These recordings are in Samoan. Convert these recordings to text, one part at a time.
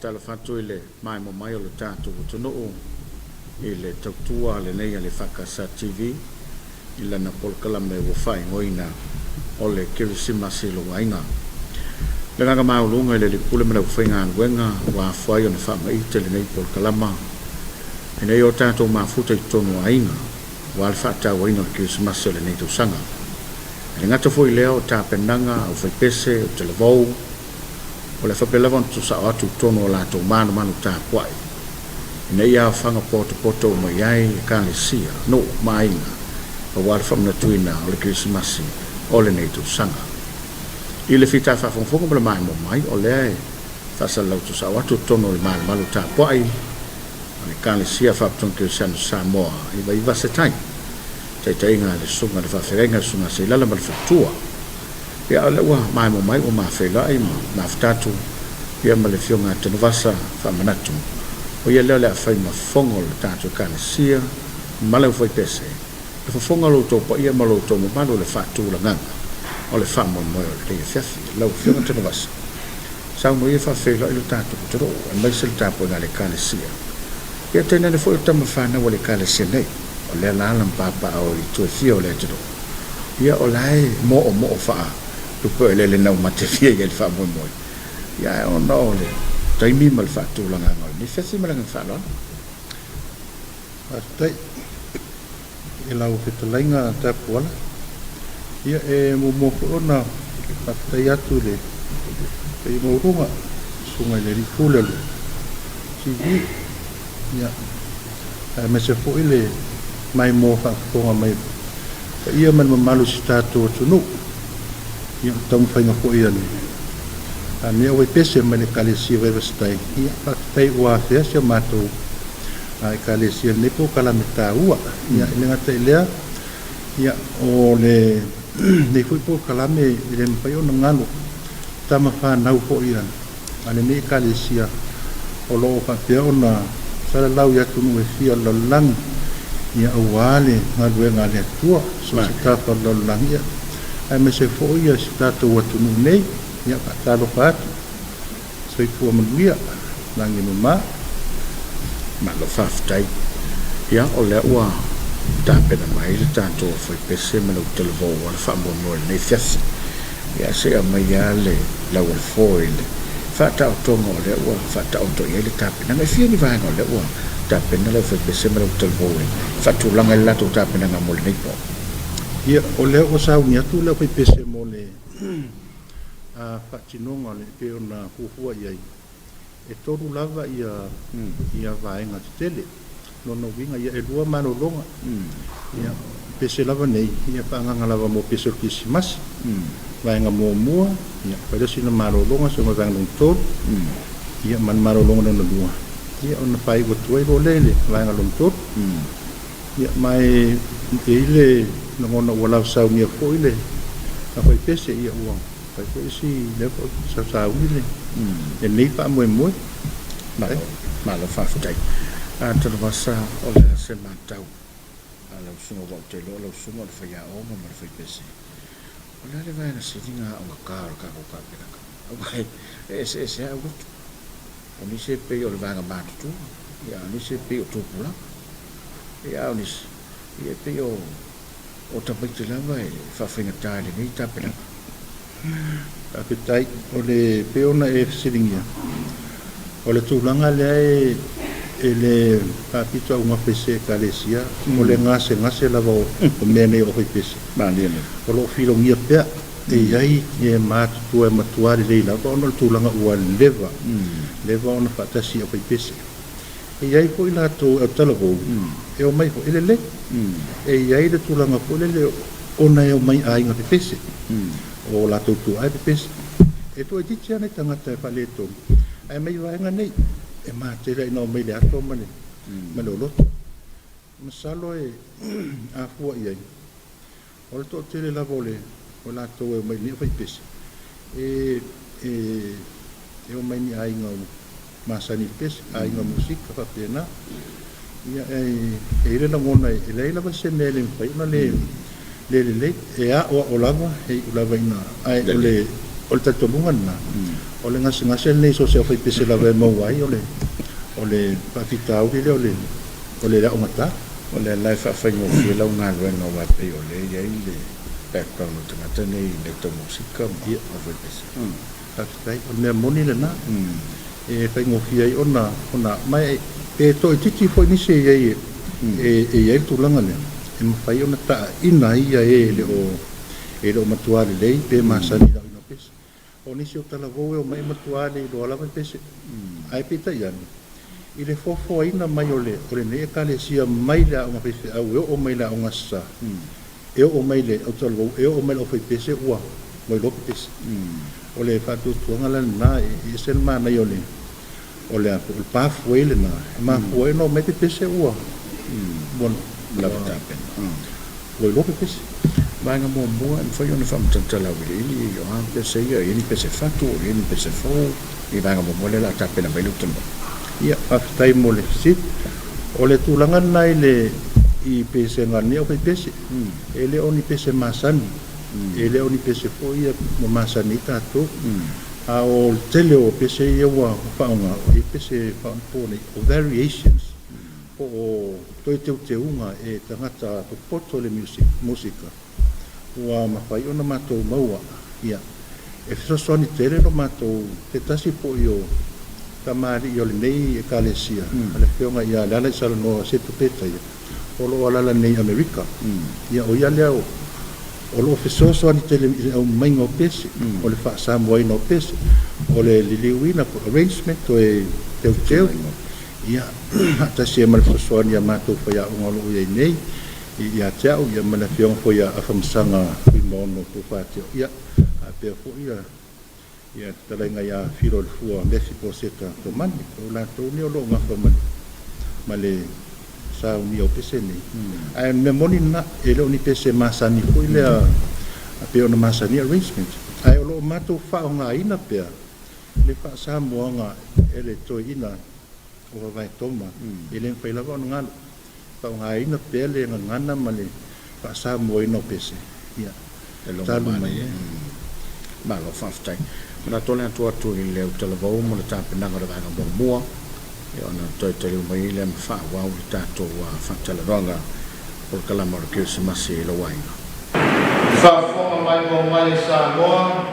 Faatalofa atu i le maimoa mai o le tatou atunuu i le tautua lenei a le EFKS TV i lana polokalame ua faaigoaina o le Kerisimasi i Lou Aiga. Le agaga maualuga i le Alii Pule ma le aufaigaluega ua afua ai ona faamaite lenei polokalama ina ia o tatou mafuta i totonu o aiga aua le faatauaina o le Kerisimasi o lenei tausaga. E le gata foi i lea o tapenaga a aufaipese, o talavou, o le a faapea lava ona tuusao atu i totonu o latou manumanu tapuai ina ia aofaga potopoto uma i ai Ekalesia, nuu ma aiga aua le faamanatuina o le Kerisimasi o lenei tausaga. I le fita faafogafoga ma le maimoa mai, o lea e faasalalau tuusao atu i totonu o le malumalu tapuai a le Ekalesia Faapotopotoga Kerisiano Samoa i Vaivase-tai, taitaiga a le Susuga i le Faafeagaiga le Susuga Seilala ma le Faletua. Ia, o lea ua maimoa mai, ua mafeiloai ma mafuta atu ia ma le Afioga a Tanuvasa Faamanatu, o ia lea o le a fai ma fofoga o le tatou Ekalesia ma le aufaipese, le fofoga o lo outou paia ma lo outou mamalu o le faatulagaga o le faamoemoe o lenei afiafi. Lau Afioga Tanuvasa, saunoa ia faafeiloai lo tatou atunuu aemaise le tapuaiga a le Ekalesia. Ia tainane foi o tama fanau a le Ekalesia nei, o lea la la ma papaaao i itu e fia o le atunuu. Ia o la e moomoo faalupe o eleele naumate fia i ai le faamoemoe. Ia ae ona o le taimi ma le faatulagaga o lenei afiafi ma le agaga faaaloalo. Faafetai i lau fetalaiga Tapuala. Ia e muamua foi ona faafetai atu i le paia maualuga, susuga i le Alii Pule o le TV, ia, aemaise foi le maimoa faafofoga mai paia ma le mamalu o si tatou atunuu. Ia, o le taumafaiga foi a le a lenei auaipese mai le Ekalesia Vaivase-tai, ia, faafetai ua afea si a matou Ekalesia i lenei polokalame taua. Ia, e le gata i lea, ia, o lenei foi polokalame e le mafai ona galo tama fanau foi a lenei Ekalesia o lo o faapea ona salalau i atunuu e fia o le lalolagi, ia, aua le galuega a le Atua, so o se tafa o le lalolagi, ia, aemaise foi si o tatou atunuu nei. Ia, faatalofa atu, soifua manuia, lagi e mama. Malo faafetai. Ia, o lea ua tapena mai le tatou aufaipese ma le utalavou o le faamoemoe o lenei afiafi. Ia, se i aumai lava le lau o le fo i le faataotoga o lea ua faataoto i ai le tapenaga. E fia ni vaega o lea ua tapena le aufaipese ma le utalavou e faatulaga i le latou tapenaga mo lenei po? Ia, o lea ua sauni atu le aufaipese mo le faatinoga o le pei ona fuafua i ai. E tolu lava ia vaega tetele. Lona uiga, ia, e lua malologa. Ia, pese lava nei, ia faaagaga lava mo pese o le Kerisimasi. Vaega muamua, ia, fai lea sina malologa, sau ma vaega lona tolu, ia, ma le malologa lona lua, ia, ona faaiu atu ai loa lea i le vaega lona tolu. Ia, ma e i ai le lagona ua lavasaunia foi le aufaipese, ia, ua fai foi si lea foi sausauni le lenei faamoemoe. Malo, malo faafetai. Tanuvasa, o le a se matau a lau susuga, aua ou te iloa o lau susuga o le faiaoga ma le faipese. O le a le vaega sili ona aogata o le tatou tapenaga? Aua e eseese lava aulotu. O nisi e pei o le vaega matutua, ia a o nisi e pei o tupulaga. Ia a o nisi, ia e pei o tamaiti lava e faafaigata i lenei tapenaga. Faafetai. O le pei ona e fesiligia, o le tulaga lea e le faapito augafa i se Ekalesia, o le gasegase lava o mea nei o aufaipese, o lo o filogia pea. E i ai e matutua e matua lelei lava ona o le tulaga ua leva, leva ona faatasi i aufaipese. E i ai foi latou e autalavou, e omai foi, e lelei. E i ai le tulaga foi lele ona e omai aiga pepese, o latou tuaa e pepese. E toaitiiti lava nai tagata e faaletonu, ae mai vaega nei, e matele ina omai i le ato ma le oloto. Masalo e afua i ai, o le toatele lava o le o latou e omai i lenei aufaipese, e omai ni aiga o masani i le pese, aiga musika faapena. Ia, e i ai le lagona e leai lava se mea e le mafai ona le lelei. E aoao lava, e iu lava ina, ae o le O le talitonuga lena, o le gasegase lenei so o se aufaipese lava e maua ai, o le o le faafitauli lea o le o le aogata. O lea la e faafaigofie lau galuega aua e pei o lea e i ai le background o tagata nei i mea tau musika ma aufaipese. Faafetai. O le mea moni lena. E faigofie ai ona ona ma e pe toaitiiti foi nisi e i ai e e i ai le tulaga lea, e mafai ona taaina ai ia e e le o e le o matua lelei pe masani i le aoina o pese. O nisi o talavou e omai e matua le iloa lava le pese. Ae peitai ane, i le foafoaina mai o le o lenei Ekalesia mai le aoga faifeau e oo mai i le aoga Aso Sa, e oo mai i le autalavou, e oo mai i le aufaipese ua ua iloa pepese. O le faatuatuaga la lena, e ese le manaia o le o le a foi o le pathway lena e mafua ai ona omai pepese ua ua lava tapena. Ua iloa pepese. Vaega muamua e mafai ona faamatalamatala auiliili o a pese ia, e i ai ni pese fatu, e i ai ni pese fou, i vaega muamua lea o le a tapena mai le utanua. Ia, faafetai mo le fesili. O le tulaga lena i le i pesega a lenei aufaipese, e le o ni pese masani, e le o ni pese foi ia ua masani ai tatou. A o le tele o pese ia ua faaaoga, o pese faaonaponei, o variations, po o toe teuteuga e tagata popoto i le musika ua mafai ona matou maua. Ia, e fesoasoani tele lo matou se tasi foi o tamalii o lenei Ekalesia, le Afioga ia Lealaisalanoa Setu Petaia, o lo o alaala nei i Amerika. Ia, o ia lea o lo o fesoasoani tele i le aumaiga o pese, o le faasamoaina o pese, o le liliuina po o arrangement, toe teuteu, ia, faatasi ai ma le fesoasoani a matou faiaoga o lo o i ai nei ia te au, ia ma le Afioga foi ia Afamasaga Fuimaono Tuafateo, ia, faapea foi ia le fetalaiga ia Filoilefua Mefi Poseta Tomani, o latou nei o lo o gafa ma le saunia o pese nei. Ae o le mea moni lena, e le o ni pese masani foi lea pei ona masani arrangement, ae o lo o matou faaaogaina pea le faasamoaga e le toeaina o Vavaetoma, e le mafai lava ona galo. Faaaogaina pea le gagana ma le faasamoaina o pese, ia, E logo talu mai. Manaia. Malo faafetai. Manatu o le atu atu i le autalavou ma le tapenaga o le vaega muamua, ia ona toe taliu mai lea ma faaauau le tatou faatalanoaga polokalama o le Kerisimasi i lou aiga. I faafofoga maimoa mai e Samoa,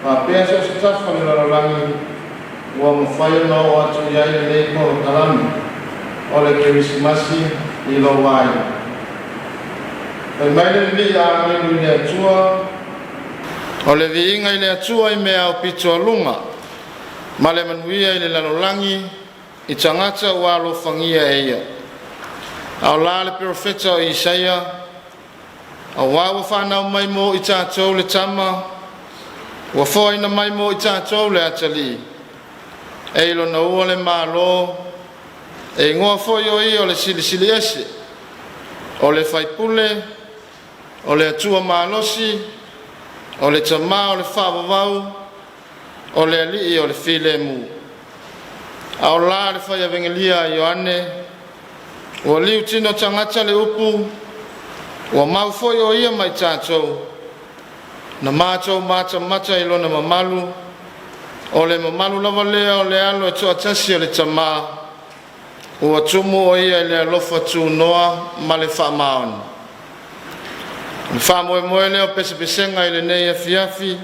faapea so o se tafa o le lalolagi ua mafai ona oo atu i ai lenei polokalame o le Kerisimasi i lou aiga. Fai mai le lilii a agelu i le Atua, O le viiga i le Atua i mea aupito aluga, ma le manuia i le lalolagi i tagata ua alofagia e ia. A o la le perofeta o Isaia, auā ua fanau mai mo i tatou le tama, ua foaina mai mo i tatou le atalii, e i lona ua le Malo, e igoa foi o ia o le Silisili Ese, o le Faipule, o le Atua Malosi, o le Tamā o le Faavavau, o le Alii o le Filemu. A o la le fai avegelia a Ioane, ua liutino tagata le upu, ua mau foi o ia ma i tatou, na matou matamata i lona mamalu, o le mamalu lava lea o le alo e toatasi o le Tamā, ua tumu o ia i le alofa tunoa ma le faamaoni. O le faamoemoe lea o pesepesega i lenei afiafi,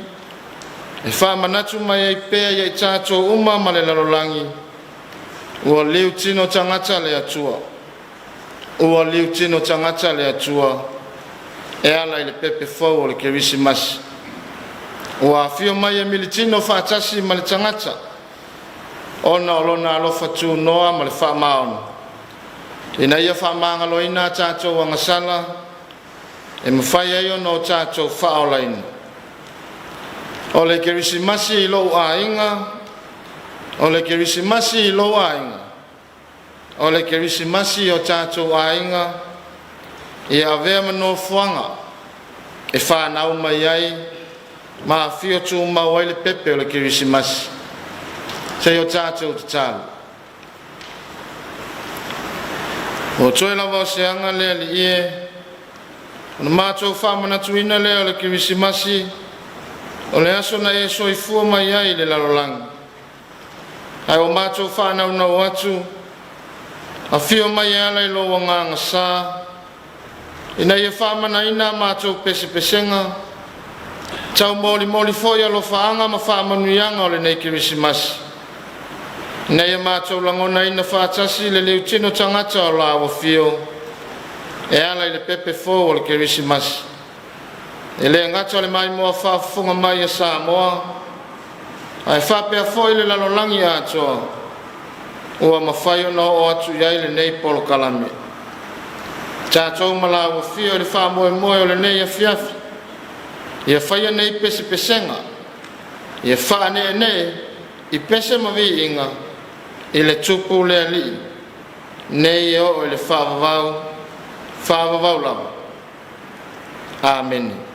e faamanatu mai ai pea ia i tatou uma ma le lalolagi, ua liutino tagata le Atua. Ua liutino tagata le Atua e ala i le pepe fou o le Kerisimasi. Ua afio mai e militino faatasi ma le tagata, ona o lona alofa tunoa ma le faamaoni, ina ia faamagaloina a tatou agasala, e mafai ai ona o tatou faaolaina. O le Kerisimasi i lou aiga, o le Kerisimasi i lou aiga, o le Kerisimasi i o tatou aiga, ia avea ma nofoaga e fanau mai ai ma afio tumau ai le pepe o le Kerisimasi. Se i o tatou tatalo. Ua toe lava o se aga le Alii e, ona matou faamanatuina lea o le Kerisimasi, O le aso na e soifua mai ai i le lalolagi, ae ua matou faanaunau atu, afio mai e ala i lou Agaga Sa, ina ia faamanaina a matou pesepesega, taumolimoli foi alofaaga ma faamanuiaga o lenei Kerisimasi, ina ia matou lagonaina faatasi le liutino tagata o Lau Afio e ala i le pepe fou o le Kerisimasi. E le gata o le maimoa faafofoga mai a Samoa, ae faapea foi le lalolagi atoa ua mafai ona oo atu i ai lenei polokalame. Tatou ma Lau Afio i le faamoemoe o lenei afiafi, ia faia nei pesepesega ia faaneenee i pese ma viiga i le Tupu le Alii, nei e oo i le faavavau, faavavau lava. Amene.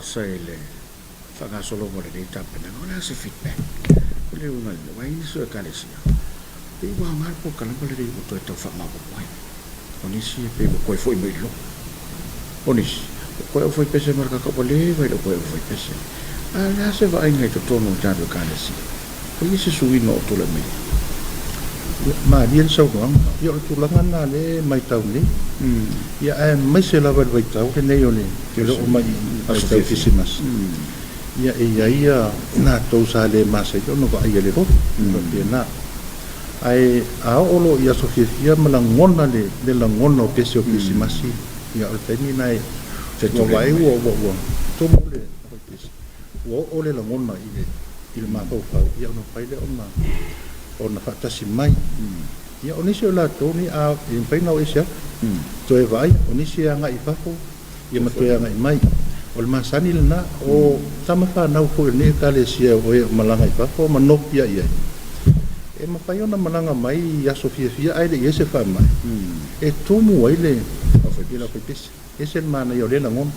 Asa i le faagasologa o lenei tapenaga, o le a se feedback? O le uiga o le mea, aua e i ai nisi o Ekalesia, e pei ua aoga le polokalame lenei ua toe tau faamaopoopo ai. O nisi e pei ua toe foi mai i le lotu. O nisi, ua toe aufaipese ma le tagata ua leva e le o toe aufaipese. A o le a se vaaiga i totonu o tatou Ekalesia? Ua i ai se suiga o tulai mai ai? Ia, malie le saunoaga. Ia, o le tulaga lena lea e matau nei. Ia, aemaise lava i le vaitau lenei o le oo mai i vaitau Kerisimasi. Ia, e i ai i latou sa le masani ona vaaia i le lotu, e faapena. Ae a oo loa i aso fiafia ma lagona le lagona o pese o Kerisimasi, ia o le taimi lena e ua vaai ua ua tumu le pese, ua oo le lagona i le i le mafaufau, ia ona mafai lea ona ona faatasi mai. Ia o nisi o i latou nei a e mafai ona o ese atu, toe vaai, o nisi e agai i fafo, ia ma toe agai mai. O le masani lena, o tama fanau foi o lenei Ekalesia o e o malaga i fafo ma nopiai ai, e mafai ona malaga mai i aso fiafia ae le i i ai se faamai, e tumu ai le aufaipese. E ese le manaia o lea lagona.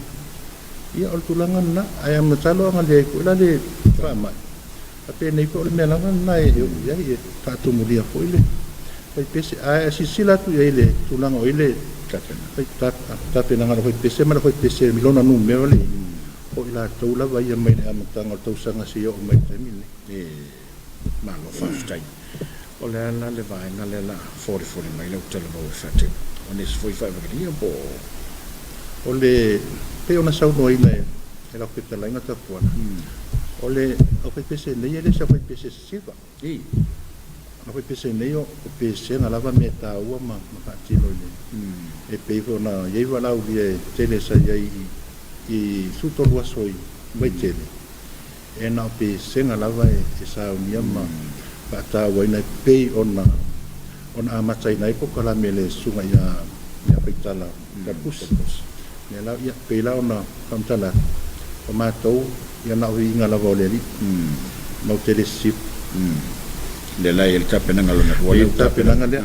Ia o le tulaga lena, ae masalo ana leai foi la le faamai, faapena foi o le mea lava lena e oo i ai, e faatumulia foi le faipese. Ae a silasila atu i ai i le tulaga o i ai le tapenaga a le aufaipese ma le aufaipese i lona numera le o i latou lava ia mai le amataga o le tausaga seia oo mai i le taimi lenei. Malo faafetai. O le a la le vaega lea o le a folifoli mai lau talomua e faatino? O nisi foi faaivagilia po o. O le, pei ona saunoaina e lau fetalaiga Tapuala, o le aufaipese nei e le o se aufaipese sesiva. O le aufaipese nei o pesega lava mea taua ma faatino i le, e pei foi ona i ai valaaulia e tele sa i ai i 13 aso i Vaitele, e na o pesega lava e saunia ma faatauaina e pei ona ona amataina ai polokalame a le Susuga ia Faitala Tapusi. Lea la, ia, pei la ona faamatala atu, o matou, ia na o viiga lava o le Alii, matou te le sisiva. Lea la e i ai le tapenaga lona lua. E i ai le tapenaga lea.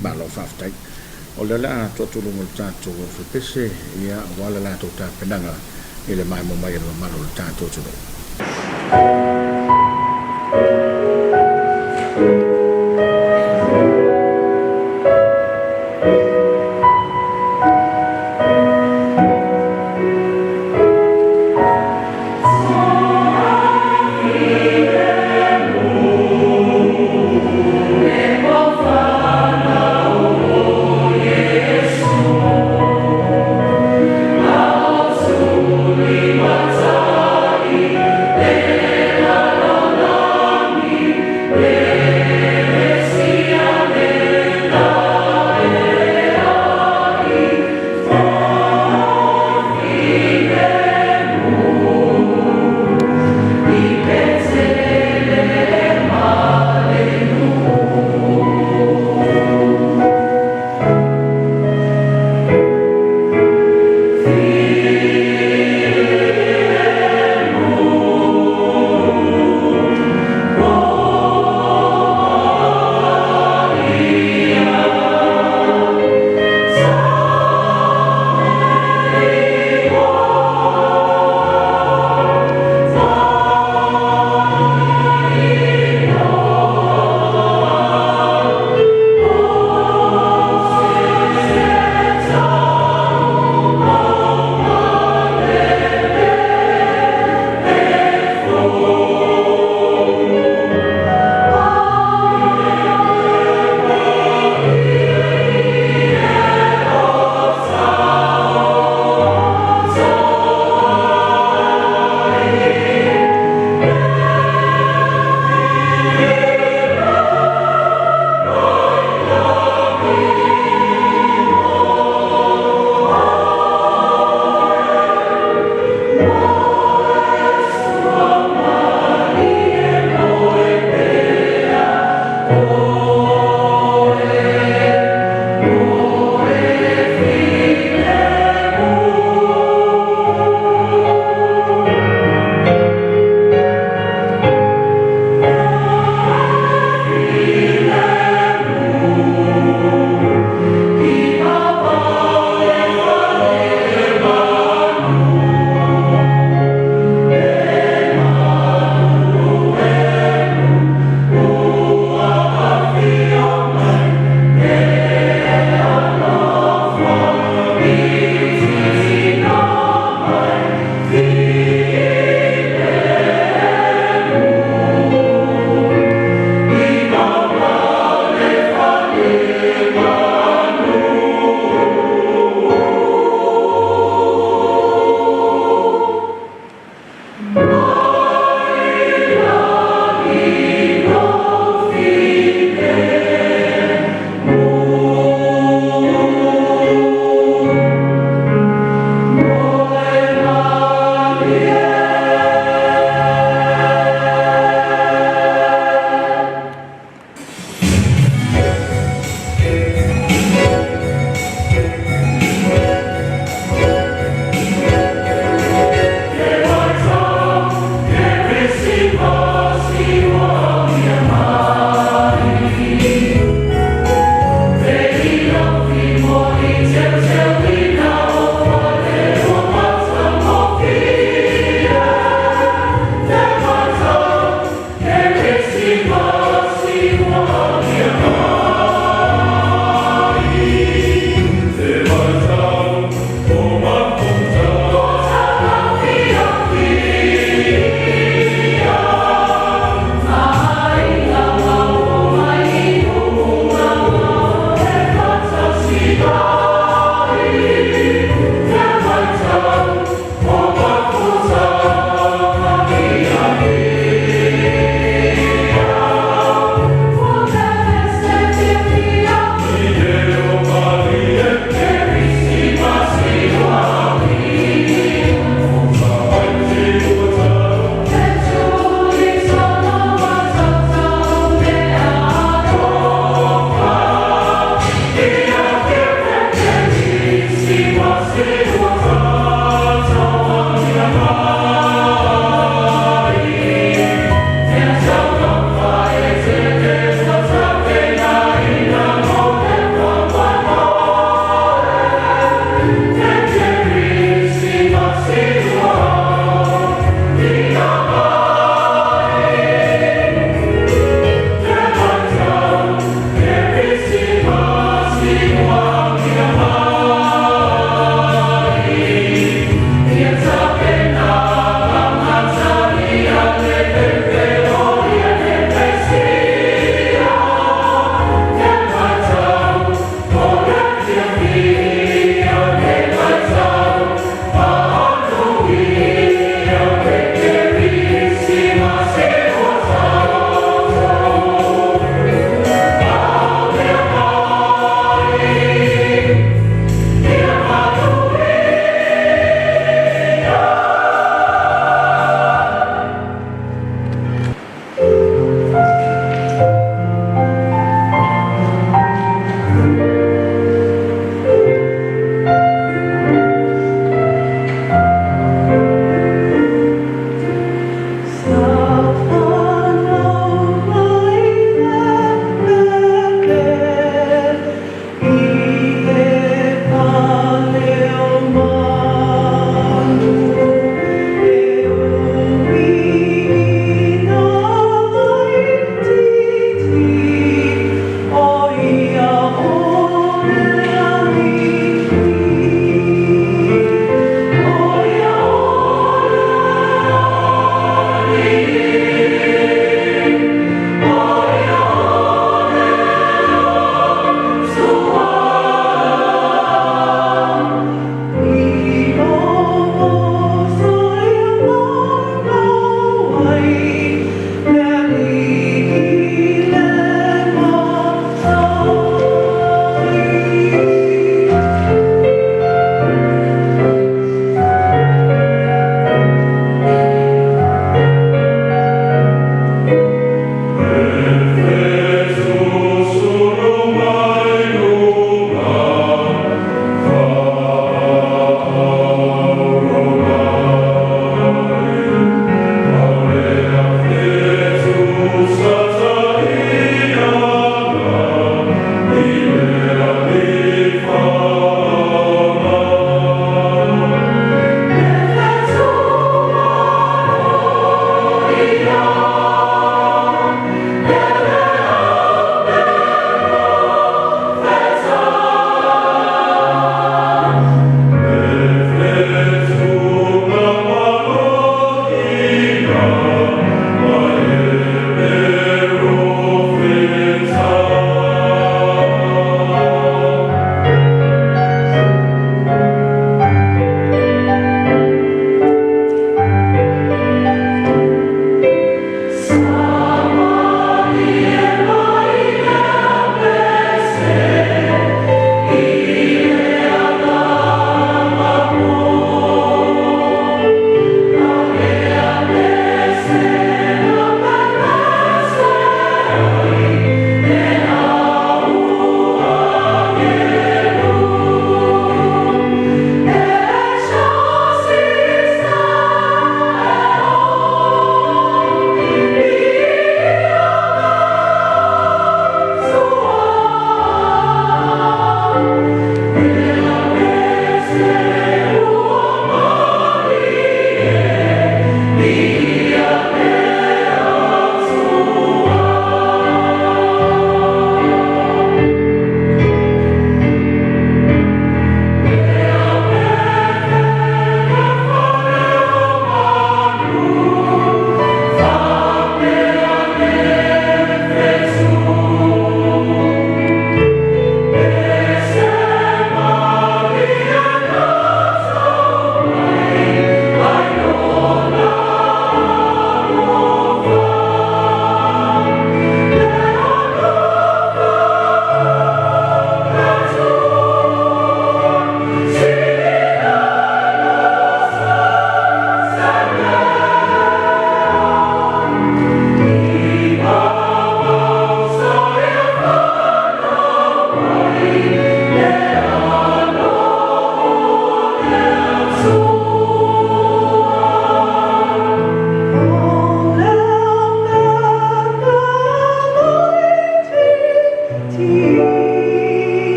Malo faafetai. O lea o le a toatuluga o le tatou aufepese, ia, aua le latou tapenaga i le maemo mai o le mamalu o le tatou atunuu.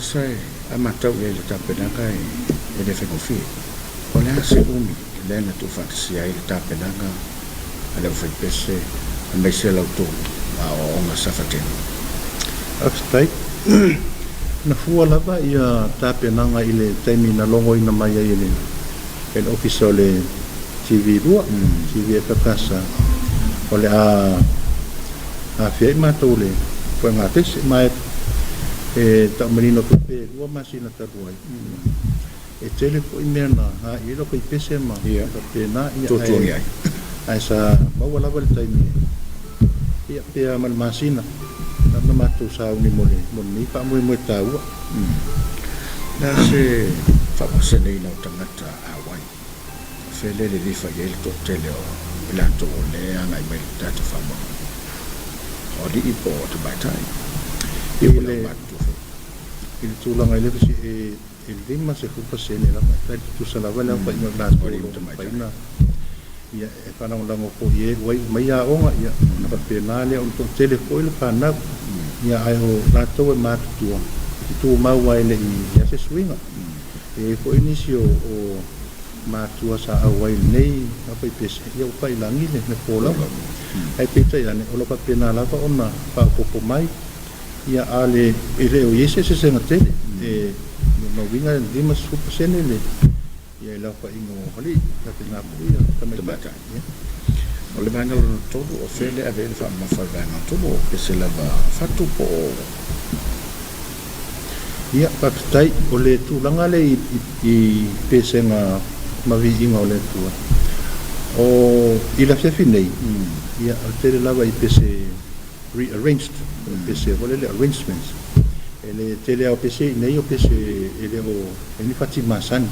EFKS, a matau i ai i le tapenaga e le faigofie. O le a se umi lea na tuufaatasia ai le tapenaga a le aufaipese aemaise la outou aoaoga sa faatino? Faafetai. Na fua lava ia tapenaga i le taimi na logoina mai ai e le e le Ofisa o le TV2, TV EFKS, o le a aafia ai matou i le puega pese. Ma e tau manino atu pe 2 masina talu ai, e tele foi mea na aai ai le aufaipese ma faapena, ia, Tuatuangi ai. Ae sa maua lava le taimi, ia, pe a ma le masina na matou sauni mo le mo lenei faamoemoe taua. O le a se faapaseneina o tagata auai? O fea lea e lilifa i ai le toatele o i latou o lea e agai mai i le tatou faamoemoe? O alii po o tamaitai? Ia I po o le le aumatutua foi. I le tulaga i le fesili, e 50% lava, e tai tutusa lava le aofaiga o i O latou o alii lo ma o mafai tamaitai. ona, ia, e faalagolago foi i e ua iu mai aoga, ia, ona faapena lea ona toatele foi le fanau, ia, ae o latou e matutua e tumau lava e le i i ai se suiga. E i ai foi nisi o matua sa auai i lenei aufaipese, ia, ua pailagi le folauga, ae peitai ane o lo o faapena lava ona faaopoopo mai, ia, a le e le o i ai se eseesega tele. E lona uiga e 50% le, ia, i le aofaiga o alii, faapena foi ia tamaitai. Tamaitai. O le vaega lona tolu, o fea lea e ave i ai le faamamafa i le vaega tolu, o pese lava fatu po o? Ia, faafetai. O le tulaga lea i pesega ma viiga o le Atua. O i le afiafi nei, ia, o le tele lava i pese rearranged, o pese foi lele arrangements. E le tele lava o pese i inei o pese e le o i ai ni fati masani.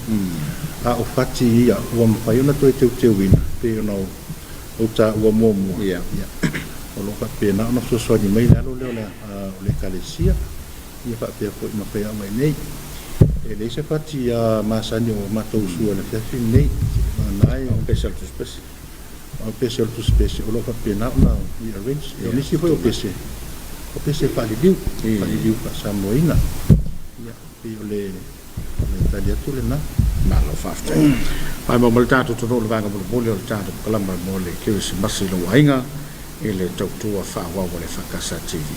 A o fati ia ua mafai ona toe teuteuina pei ona ou taua muamua. Ia, o lo o faapena ona fesoasoani mai le alo lea o le Ekalesia, ia faapea foi ma faiaoga i inei. E leai se fati masani o matou usuina i le afiafi lenei. Vagana e O pese o le tusipese. O pese o le tusipese o lo o faapena ona rearrange. O nisi foi o pese, o pese faaliliu, faaliliu faa-Samoaina. Ia, pei o le tali atu lena. Malo faafetai. Faamaumau mai le tatou atunuu i le vaega mulimuli o le tatou polokalame mo le Kerisimasi i lou aiga i le tautua faaauau a le EFKS TV.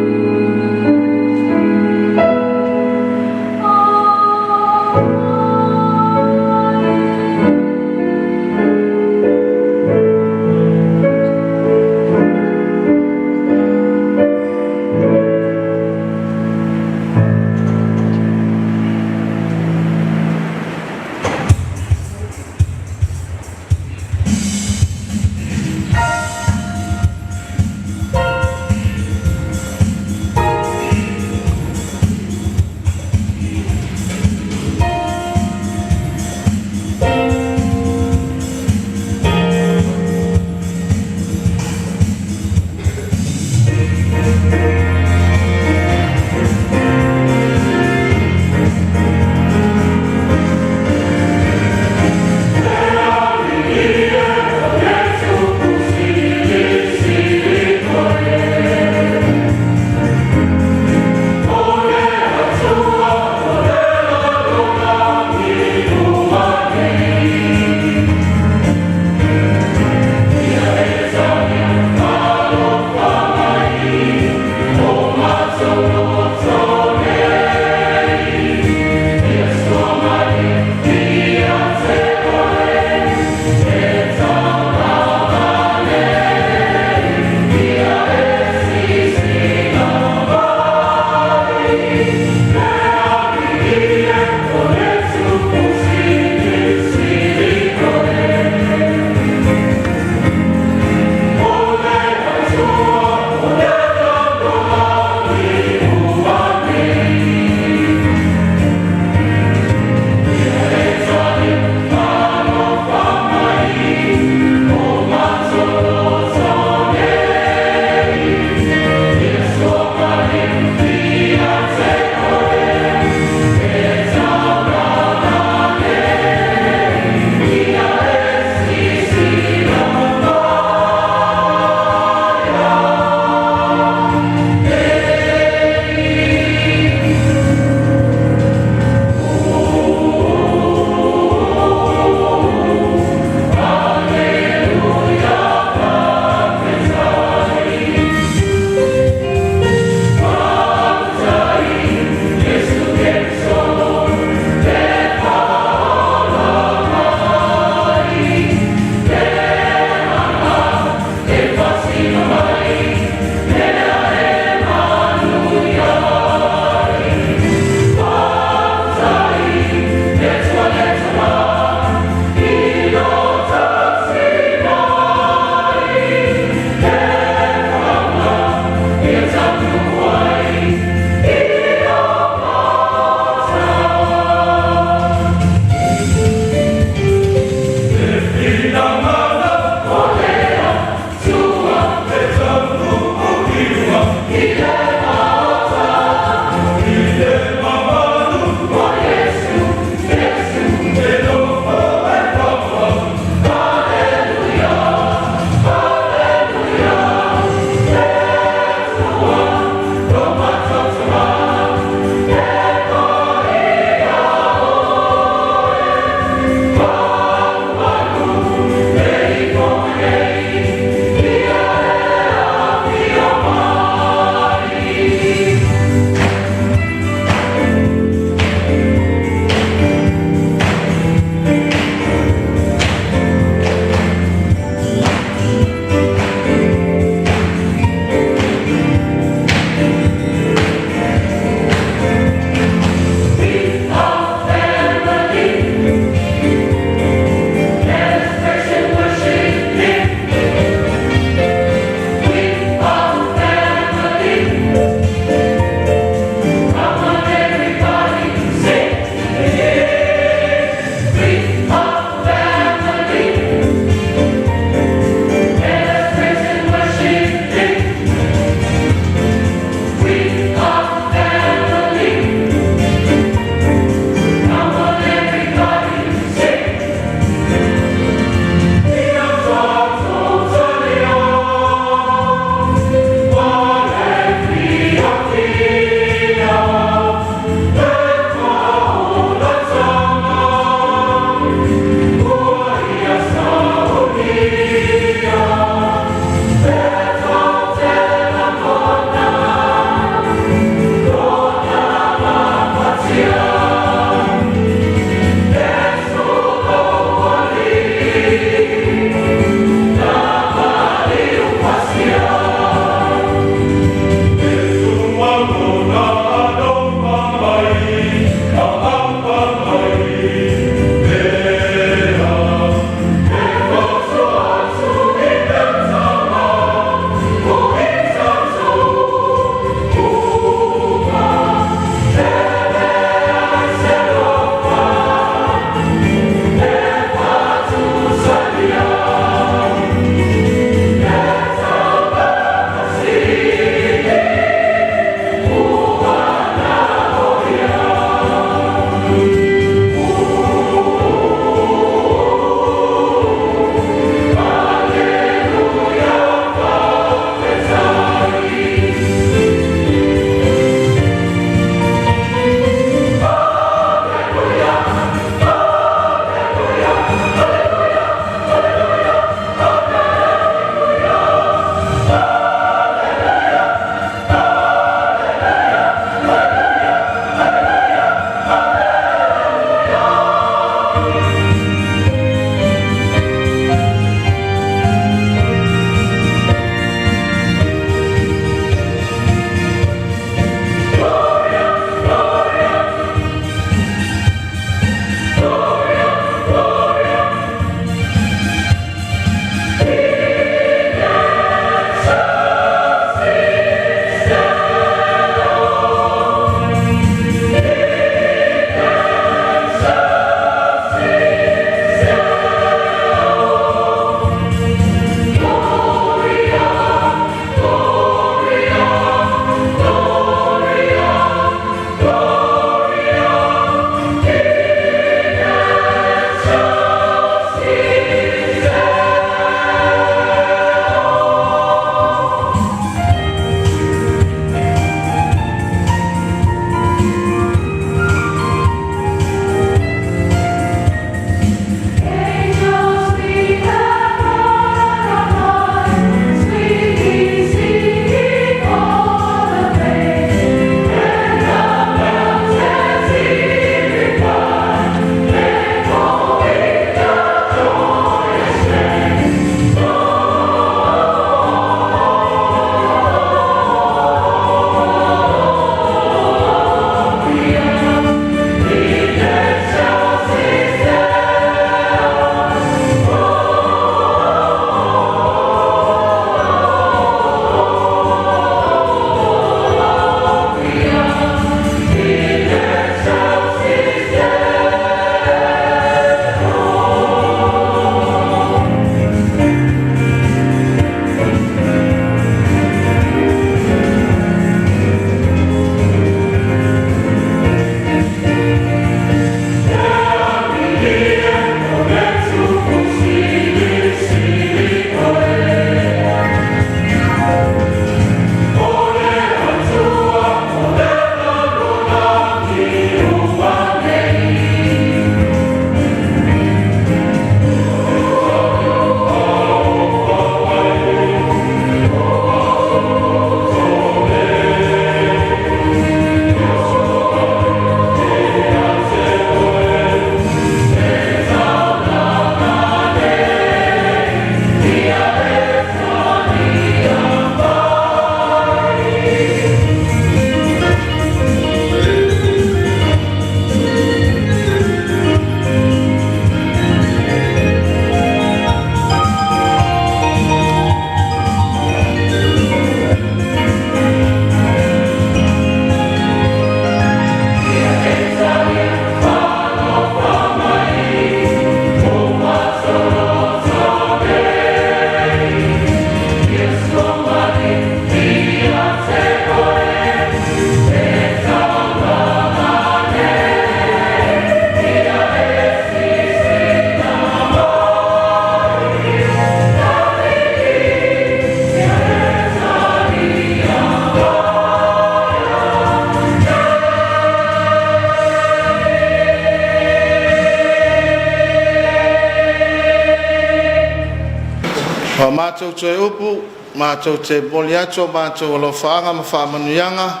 O a matou toe upu, matou te momoli atu o matou alofaaga ma faamanuiaga,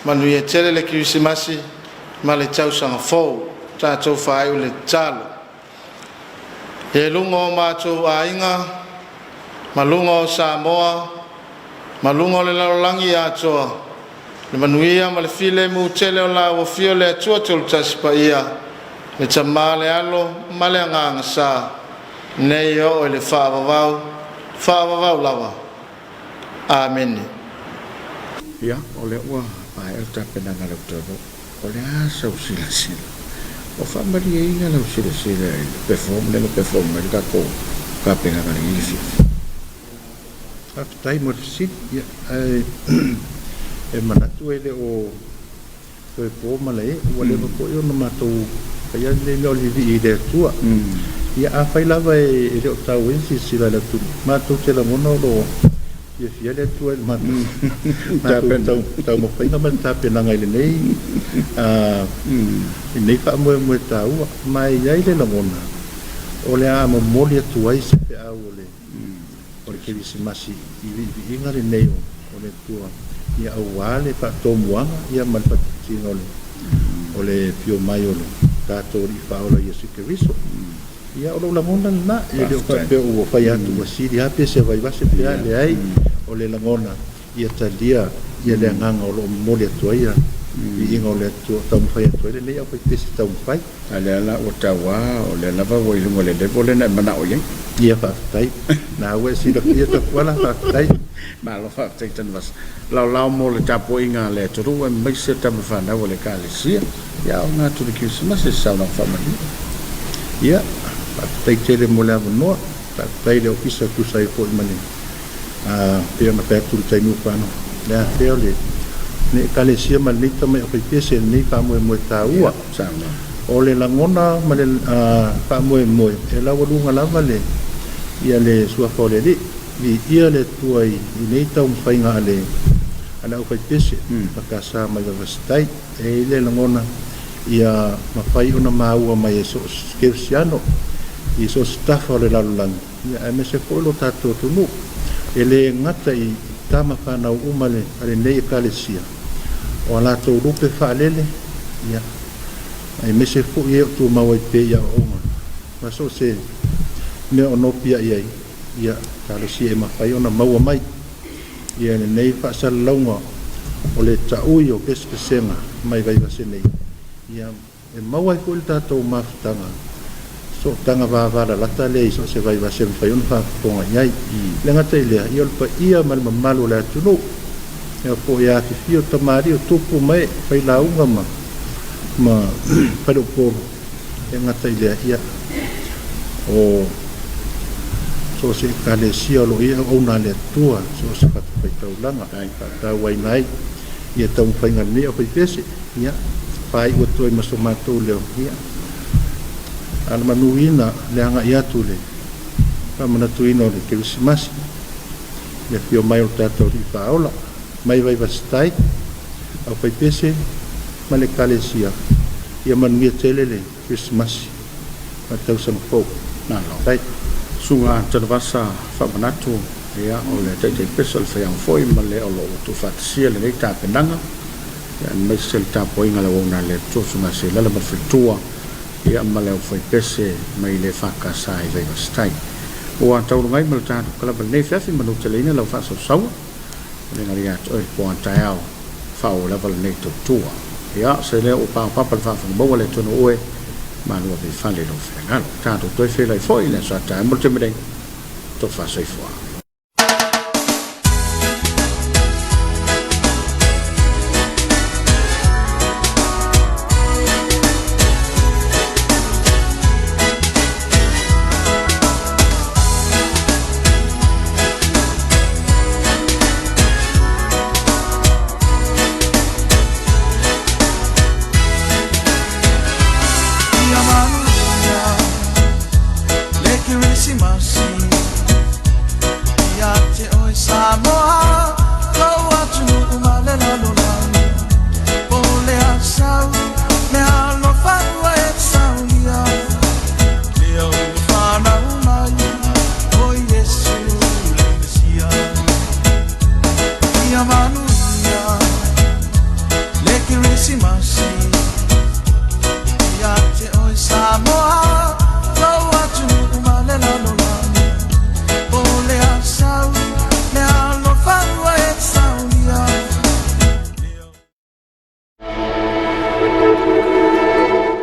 manuia tele le Kerisimasi ma le tausaga fou. Tatou faaiu i le tatalo. Ia i luga o matou aiga ma luga o Samoa ma luga o le lalolagi atoa, le manuia ma le filemu tele o le Afio o le Atua Toletasi Paia, le Tama, le Alo ma le Agaga Sa, nei oo i le faavavau, faavavau lava. Amene. Ia, o lea ua maea le tapenaga a le October. O le a sau silasila? Ua faamalieina lau silasila i le perform lea na perform ai le tatou tapenaga i lenei afiafi? Faafetai mo le fesili. Ia, ae e manatu e le o toe po malae, ua leva foi ona matou faia lenei mea o le vivii i le Atua. Ia, afai lava e le o tau ai silasila i le atunuu, matou te lagona o lo o fiafia le Atua i le matou taumafaiga ma le tapenaga i lenei faamoemoe taua. Ma e i ai le lagona o le a momoli atu ai se feau o le Kerisimasi i viiviiga lenei o le Atua, ia aua le faatomuaga ia ma le faatitiga o le afio mai o le tatou Alii Faaola Iesu Keriso. Ia, o lou lagona lena, e le o faapea ua fai atu ua sili lava pe se vaivase pe a, leai, o le lagona ia talia ia le agaga o lo o momoli atu ai ia viiga o le Atua o taumafai atu ai lenei aufaipese taumafai. A lea la ua tau lava, o lea lava ua i luga o le level lea na e manao i ai. Ia, faafetai. Na ua e silafia Tapuala, faafetai. Malo faafetai Tanuvasa. Laolao mo le tapuaiga a le atunuu aemaise tama fanau a le Ekalesia. Ia aoga atu le Kerisimasi i se saunoaga faamalie. Ia, faafetai tele mo le avanoa. Faafetai i le Ofisa e tusa ai foi ma le pei ona fai atu i le taimi ua fano, le afea o lenei Ekalesia ma lenei tamai aufaipese i lenei faamoemoe taua. O le lagona ma le faamoemoe e laualuga lava le ia le suafa o le Alii. Viia le Atua i nei taumafaiga a le aufaipese EFKS mai Vaivase-tai. E i ai le lagona ia mafai ona maua mai e so o se kerisiano i so o se tafa o le lalolagi, ia aemaise foi lo tatou atunuu. E le gata i tama fanau uma a lenei Ekalesia, o a latou lupe faalele, ia, aemaise foi e o tumau ai pea i aoaoga ma so o se mea o nopiai ai, ia, talosia e mafai ona maua mai ia lenei faasalalauga o le taui o pesepesega mai Vaivase nei, ia e maua ai foi le tatou mafutaga sootaga vavalalata lea i so o se Vaivase e mafai ona faafofoga i ai. E le gata i lea, ia o le paia ma le mamalu o le atunuu, ia po o afifio tamalii o tupu ma ee, failauga ma faleupolu, e gata i lea, ia o so o se Ekalesia o lo o i ai auauna a le Atua, so o se fatafaitaulaga e faatauaina ai ia taumafaiga a lenei aufaipese. Ia, faaiu atu ai ma so matou leo, ia, alamanuina le agai atu i le faamanatuina o le Kerisimasi, le afio mai o le tatou Alii Faaola, mai Vaivase-tai, aufaipese ma le Ekalesia, ia manuia tele le Kerisimasi ma le tausaga fou. Malo. Faafetai. Susuga Tanuvasa Faamanatu, ia, o le Taitaipese o le Faiaoga foi ma le o lo o tuufaatasia lenei tapenaga, ia, aemaise le tapuaiga a le auauna a le Atua, Susuga Seilala ma le faletua, ia, ma le aufaipese mai le EFKS i Vaivase-tai. Ua tauluga ai ma le tatou kalava i lenei afiafi, manuteleina lau faasausaua, o le galia atu oe le po a taeao, faaauau lava lenei tautua. Ia, se lea ua paopapa le faafofoga maua le atunuu e, malu ave i fale i lou finagalo. Tatou toe feiloai foi i le aso a taeao mo le taimi nei, tofa soifua. Ia manuia le Kerisimasi ia te oe Samoa, lou atunuu ma le lalolagi. Po o le a sau meaalofa ua e saunia, lea ua fanau mai o Iesu. Kerisimasi ia te oe Samoa.